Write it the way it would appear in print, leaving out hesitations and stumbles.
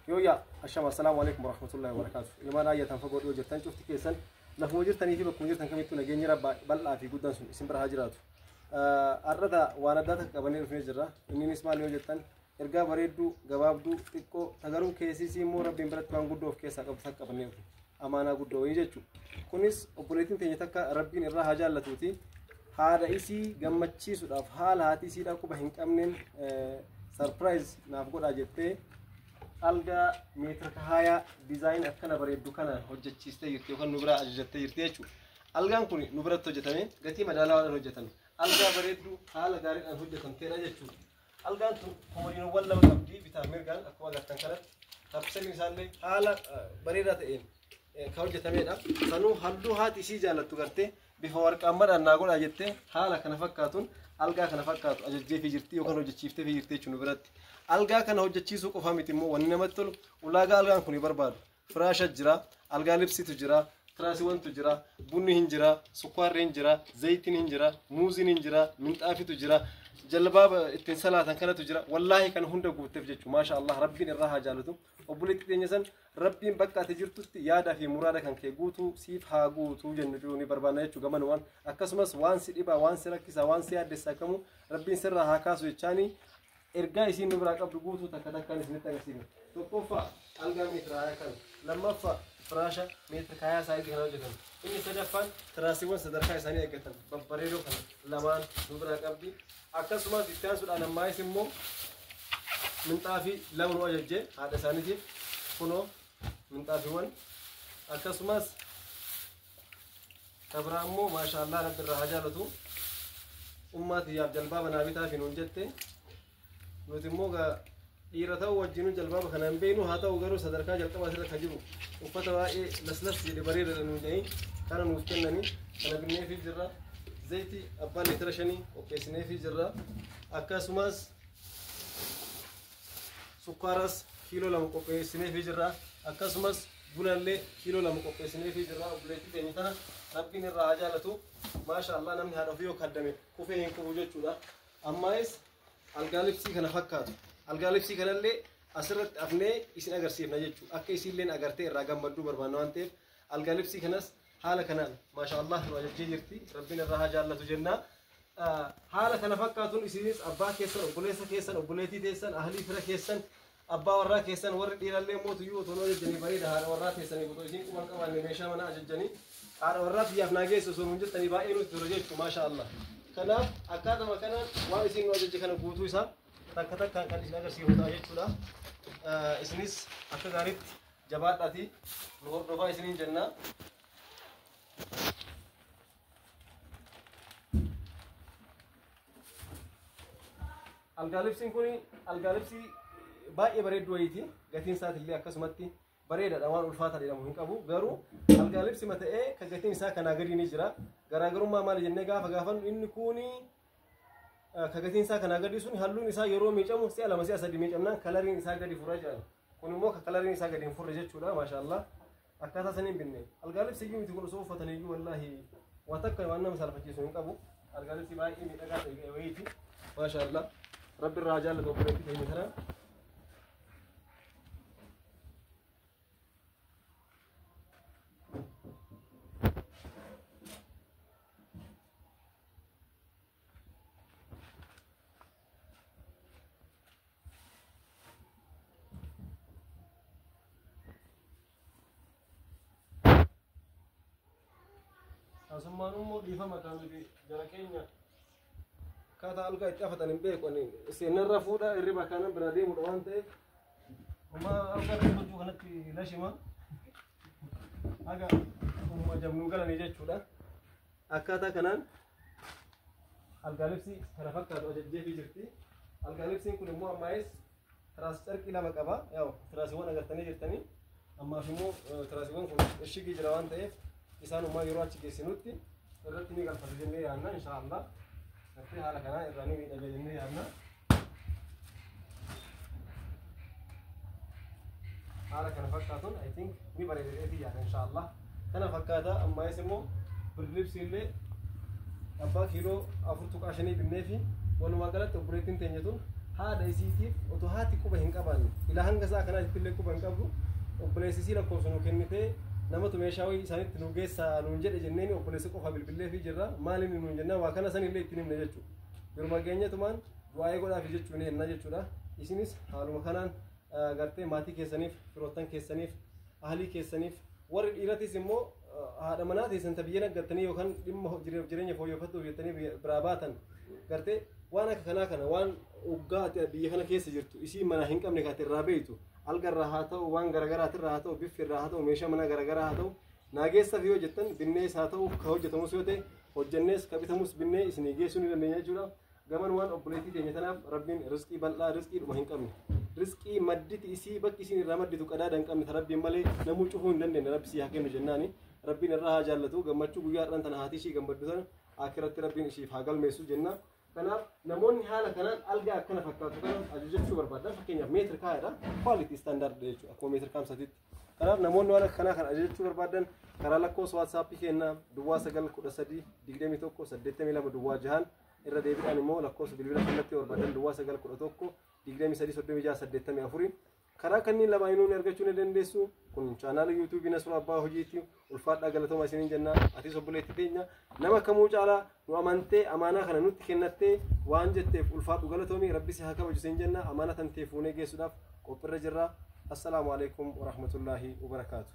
Yooyyaa ashama assalaamu alaikum warahmatullahi wabarakatuh. Ilmaan ayyatan fagoo dhiyoo jirtan cufti keessan lafuma jirtanii fi bakkuma jirtan kamittuu nageenyi rabbaa bal'aa fi guddaan sun isin bira haa jiraatu. Har'ata waan addaa takka qabannee dhufnee jirra. Inninis maal yoo jettan ergaa bareedduu gabaabduu xiqqoo tagaruu keessisii immoo rabbiin biratti waan guddoo of keessaa qabdu takka qabannee dhufne. Amaanaa guddoo wayii jechuudha. Kunis obboleettiin teenya takka rabbiin irraa haa jaallatuuti. Haadha isii gammachiisuudhaaf haala haati isiidhaa quba hin qabneen sarpiraayiz naaf godhaa jettee algaa meetira haayaa dizaayin akkana bareeddu kana hojjechiistee jirti yookaan nu biraa ajajattee jirti jechuudha. Algaan kun nu biratti hojjetame gatii madaalawaadhaan hojjetame. Algaa bareedduu haala gaariidhaan hojjetamteedha jechuudha. Algaan tun komodiinowwan lama qabdi bitaaf mirgaan akkuma agartan kanatti taapsaliin isaallee haala bareedaa ta'een kan hojjetamedha. Sanuu halluu haati isii jaallattu gartee bifa warqaammadhaan naa godhaa jettee haala kana fakkaatuun algaa kana fakkaatu ajajjeefii jirti yookaan hojjechiifteefii jirti jechuun nu biratti. Algaa kana hojjechiisuu qofa miti immoo wanni namatti tolu ulaagaa algaan kun barbaadu. Firaasha jira, algaa libsitu jira, tiraasiiwwantu jira, bunni hin jira, sukkaarri hin jira, zayitiin hin jira, muuziin hin jira, minxaafitu jira, jalbaaba ittiin salaatan kanatu jira. Wallaahi kana hunda guutteef jechuudha. Maasha Allah rabbiin irraa haa jaalatu. Obboleettii teenya san rabbiin bakka ati jirtutti yaada fi muraada kan kee guutuu siif haa guutuu jennu ni barbaanna jechuudha gamanumaan. Akkasumas waan si dhibaa, waan si rakkisaa, waan si yaaddessaa kamuu rabbiin sirraa haa kaasu jechaanii ergaa isiin nu biraa qabdu guutuu takka takkaan isinitti agarsiifna. Tokkoffaa algaa meetira haayaa kana, lammaffaa firaasha meetira kaayaa saayizii kana hojjetan. Inni sadaffaan tiraasiiwwan sadarkaa isaanii eeggatan babbareedoo kana lamaan nu biraa qabdi. Akkasumas itti aansuudhaan ammaayis immoo minxaafii lama nu ajajjee haadha isaaniitiif kunoo minxaafiiwwan akkasumas kabraa immoo maashaallah rabbi irraa haa jaalatu ummaa tiyyaaf jalbaaba naa bitaa fi nuun jette nuti immoo dhiira ta'uu wajjinuu jalbaaba kana hin beeknu haa ta'u garuu sadarkaa jalqabaa asirra kan jiru uffata baay'ee laslas jedhe bareedaadha nuun jedhanii kana nuuf kennanii kana binneefii jirra zayitii abbaa liitira 5 qopheessineefii jirra akkasumas sukkaaras kiiloo 2 qopheessineefii jirra akkasumas bunallee kiiloo 2 qopheessineefii jirra. Obboleettii teenya tana rabbiin irraa haa jaalatu. Maasha Allah namni haadha ofii yoo kaddame kufee hin kufu jechuudha. Ammaayis algaa libsii kana fakkaatu. Algaa libsii kanallee asirratti afnee isin agarsiifna jechuudha. Akka isiilleen agartee irraa gammadduu barbaanna waan ta'eef algaa libsii kanas haala kanaan maasha Allah nu ajajjee jirti. Rabbiin irraa haa jaallatu jenna. Haala kana fakkaatuun isinis abbaa keessan, obboleessa keessan, obboleettii teessan, ahlii fira keessan, abbaa warraa keessan warri dhiirallee mootuyyuu otoo nu ajajjanii bareeda haadha warraa teessanii otoo isiin quban qabaanne meeshaa mana ajajjanii haadha warraa biyyaaf naa geessu osoo nuun jettanii baay'ee nutti tola jechuudha maasha Allah. Kanaaf akkaatuma kanaan waan isiin nu ajajje kana guutuu isaa takka takkaan kan isin agarsiifu ta'a jechuudha. Isinis akka gaariitti jabaadhaatii nu hordofaa isiniin jenna. Algaa libsiin kun algaa libsii baay'ee bareedduu wayiiti. Gatiin isaatillee akkasumatti bareedaadha waan ulfaataa jedhamu hin qabu. Garuu algaa libsima ta'ee kan gatiin isaa kanaa gadi ni jira. Garaagarummaa maali jennee gaafa gaafannu inni kuni ka gatiin isaa kanaa gadi sun halluun isaa yeroo miicamu si'a lama si'a sadi miicamnaan kalariin isaa gadi fura jedhan. Kun immoo ka kalariin isaa gadi hin furre jechuudha maashaallah. Akkaataa saniin binne. Algaa libsii iyyuu miti kun osoo uffatanii iyyuu wallaahi waa takka waan nama saalfachiisu hin qabu. Algaa libsii baay'ee miidhagaa ta'e wayiiti. Maashaallah. Rabbi irraa jaallatu obboleettii teenya kana. Asummaan immoo dhiifama kan nuti jara keenya akkaataa algaa itti afatan hin beeku ani seenarra fuudha hirriba kanan bira deemudha waan ta'eef homaa algaa dubbachuu kanatti lashima haga humma jabnuu galanii jechuudha. Akkaataa kanaan algaa libsii kana fakkaatu ajajjeefii jirti. Algaa libsiin kun immoo ammaayis tiraas carqii lama qaba. Yaa'u tiraasiiwwan agartanii jirtanii. Ammaaf immoo tiraasiiwwan kun ishigii jira waan ta'eef isaanumaa yeroo achi geessinutti irratti ni galfatu jennee yaadna inshaallah. Gartee haala kanaan irraa ni miidhaga jennee yaadna. Haala kana fakkaatuun I think ni bareeda jedheetii yaada inshaallah. Kana fakkaata ammaayis immoo birdilibsii illee abbaa kiiloo 4.5 binnee fi walumaa galatti obboleettiin teenya tun Haadha isiitiif otoo haati quba hin qabaanne, ilaa hanga isaa kanaatti illee quba hin qabdu, obboleessi isii lakkoofsa nu kennitee namatu meeshaa wayii isaanitti nu geessaa nuun jedhe jenneen obboleessi qofa bilbilee fi jirra. Maal inni nuun jennaan waa kana san illee ittiin himne jechuudha. Yeruma geenyetumaan du'aa'ee godhaafi jechuun henna jechuudha. Isinis haaluma kanaan gartee maatii keessaniif, firoottan keessaniif, ahlii keessaniif, warri dhiiratis immoo haadha manaa teessan ta biyya naggattanii yookaan dhimma jireenya fooyyeffatuuf jettanii biraa baatan, gartee waan akka kanaa kana, waan waggaa ati biyya kana keessa jirtu isii mana hin qabne kaate irraa beeytu, algarraa haa ta'u, waan garaagaraatirraa haa ta'u, biffi irraa haa ta'u, meeshaa manaa garaagaraa haa ta'u, naageessaaf yoo jettan binnees haa ta'u, ka hojjetamus yoo ta'e hojjennees, ka bitamus binnee isinii geessuu ni dandeenya jechuudha. Gaman waan obboleettii teenya tanaaf Rabbiin rizqii bal'aa, rizqii dhuma hin qabne, rizqii madditi isii bakki isiin irraa madditu qadaada hin qabne, ta Rabbiin malee namuu cufuu hin dandeenye, Rabbi sii haa kennu jennaani. Rabbiin irraa haa jaallatu. Gammachuu guyyaa har'aan tana haati ishii gammaddu tana akiratti Rabbiin ishiif haa galmeessu jenna. Kanaaf namoonni haala kanaan algaa akkana fakkaatu kana ajajachuu barbaadan, fakkeenyaaf meetira kaayadha, quality standard jechuudha, akkuma meetira kaamsatitti. Kanaaf namoonni waan akkanaa kana ajajachuu barbaadan karaa lakkoofsa WhatsAppii kennaa 0913218206, irra deebiidhaan immoo lakkoofsa bilbila kallattii barbaadan 0911233684, karaa kanneen lamaanuu ni argachuu ni dandeessu. Kun chaanaala YouTubeii Nasruu Abbaa Hojiitti. Ulfaadhaa, galatooma isiniin jenna. Atis obboleettii teenya nama kamuu caalaa nu amantee amaanaa kana nutti kennattee waan jetteef ulfaadhu, galatoomi, Rabbi si haa kabaju isin jenna. Amaanaa tantee fuunee geessuudhaaf qophiirra jirra. Assalaamu alaikum warahmatullaahi wabarakaatu.